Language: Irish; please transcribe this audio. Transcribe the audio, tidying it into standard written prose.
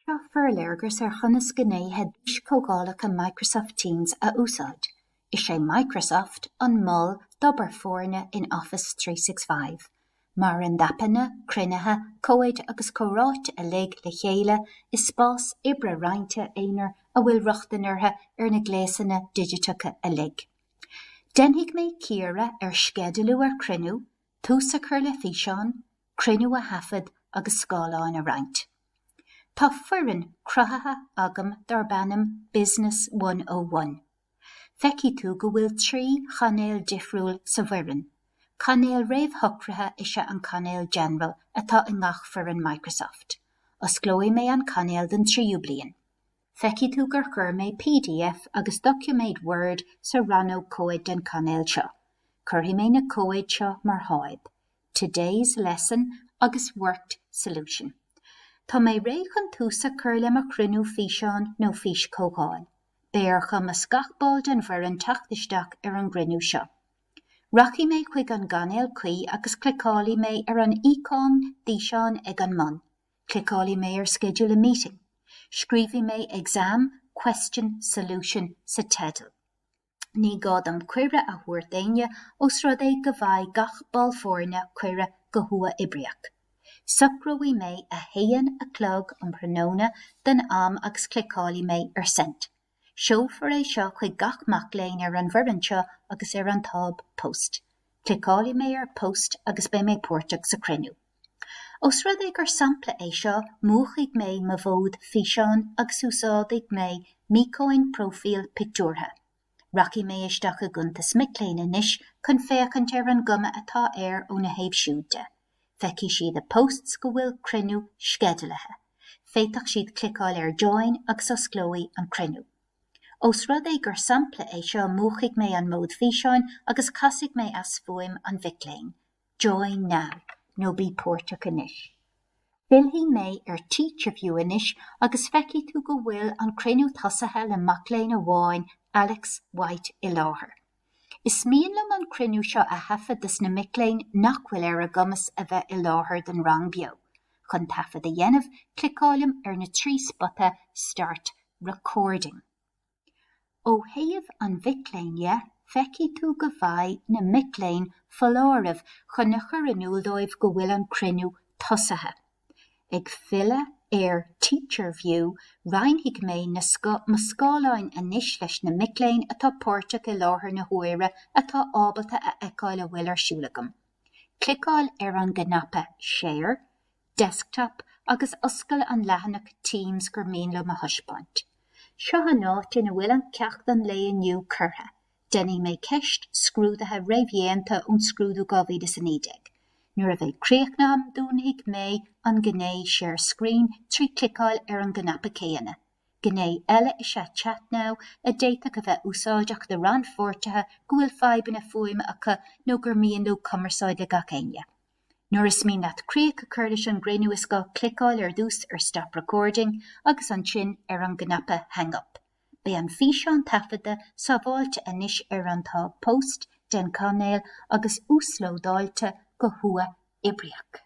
Seo forléargas ar chonas gnéithe d'fhíschomhdhálacha Microsoft Teams a úsáid. Is é Microsoft an mol d'obair foirne in Office 365. Maireann d'aipeanna, cruinnithe, comhaid agus comhráite uilig le chéile i spás oibre roinnte aonair a bhfuil rochtain orthu ar na gléasanna digiteacha uilig. Déanfaidh mé cíoradh ar sceidealú ar chruinniú, tús a chur le físeán, cruinniú a thaifead agus scáileáin a roinnt. Tá foireann cruthaithe agam darb ainm Business 101. Feicfidh tú go bhfuil 3 chainéal difriúil sa bhfoireann. Cainéal réamhshocraithe is ea an cainéal General atá i ngach foireann Microsoft. Osclóidh mé an cainéal don tríú bliain. Feicfidh tú gur chuir mé pdf agus doiciméad Word sa rannóg comhaid den chainéal seo. Cuirfidh mé na comhaid seo mar tháib. Today's Lesson agus Worked Solution. Tá mé réidh chun tús a chur le mo chruinniú físeáin nó físchomhdháil. Beidh ar chumas gach ball den bhfoireann teacht isteach ar an gcruinniú seo. Rachaidh mé chuig an gcainéal cuí agus cliceálfaidh mé ar an íocón d'fhíseán ag an mbun. Cliceálfaidh mé ar Schedule a Meeting. Scríobhfaidh mé Exam Question Solution sa teideal. Ní gá dom cuireadh a thabhairt d'éinne ós rud é go bhfaighidh gach ball foirne cuireadh go huathoibríoch. Socróidh mé 1 a chlog um thráthnóna don am agus cliceálfaidh mé ar Send. Seolfar é seo chuig gach mac léinn ar an bhfoireann seo agus ar an táb Post. Cliceálfaidh mé ar Post agus beidh mé páirteach sa chruinniú. Ós rud é gur sampla é seo, múchfaidh mé mo mhód físeáin agus úsáidfidh mé m'íocóin próifíl pictiúrtha. Rachaidh mé isteach i gcuntas mic léinn anois chun féachaint ar an gcuma atá air óna thaobh siúd de. Feicfidh siad i Posts go bhfuil cruinniú sceidealaithe. Féadfaidh siad cliceáil ar Join agus osclóidh an cruinniú. Ós rud é gur sampla é seo, múchfaidh mé an mód físeáin agus casfaidh mé as fuaim an mhic léinn. Join now, nó bí páirteach anois. Fillfidh mé ar Teacher View anois agus feicfidh tú go bhfuil an cruinniú tosaithe le mac léinn amháin, Alex White, i láthair. Is mian liom an cruinniú seo a thaifead dos na mic léinn nach bhfuil ar a gcumas a bheith i láthair don rang beo. Chun taifead a dhéanamh, cliceáilim ar na 3 spota Start Recording. Ó thaobh an mhic léinn dhe, feicfidh tú go bhfaighidh na mic léinn foláireamh chun a chur in iúl dóibh go bhfuil an cruinniú tosaithe. Ag filleadh ar Teacher View, roinnfidh mé na mo scáileáin anois leis na mic léinn atá páirteach i láthair na huaire atá ábalta a fheiceáil a bhfuil ar siúl agam. Cliceáil ar an gcnaipe Share, Desktop agus oscail an leathanach Teams gur mian liom a thaispeáint. Seo an áit ina bhfuil an ceacht an lae inniu curtha. Déanfaidh mé ceist scrúdaithe réamhdhéanta ón scrúdú 2019. Nuair a bheidh críochnaithe agam dúnfaidh mé an gné Share Screen trí cliceáil ar an gcnaipe céanna. Gné eile is ea Chat Now a d'fhéadfadh a bheith úsáideach do rannpháirtithe go bhfuil fadhbanna fuaime acu nó gur mian leo cumarsáid le gach éinne. Nuair is mian leat críoch a chur leis an gcruinniú is gá cliceáil ar dtús ar Stop Recording agus ansin ar an gcnaipe Hang Up. Beidh an físeán taifeadta sábháilte anois ar an táb Post den chainéal agus uaslódáilte go huathoibríoch.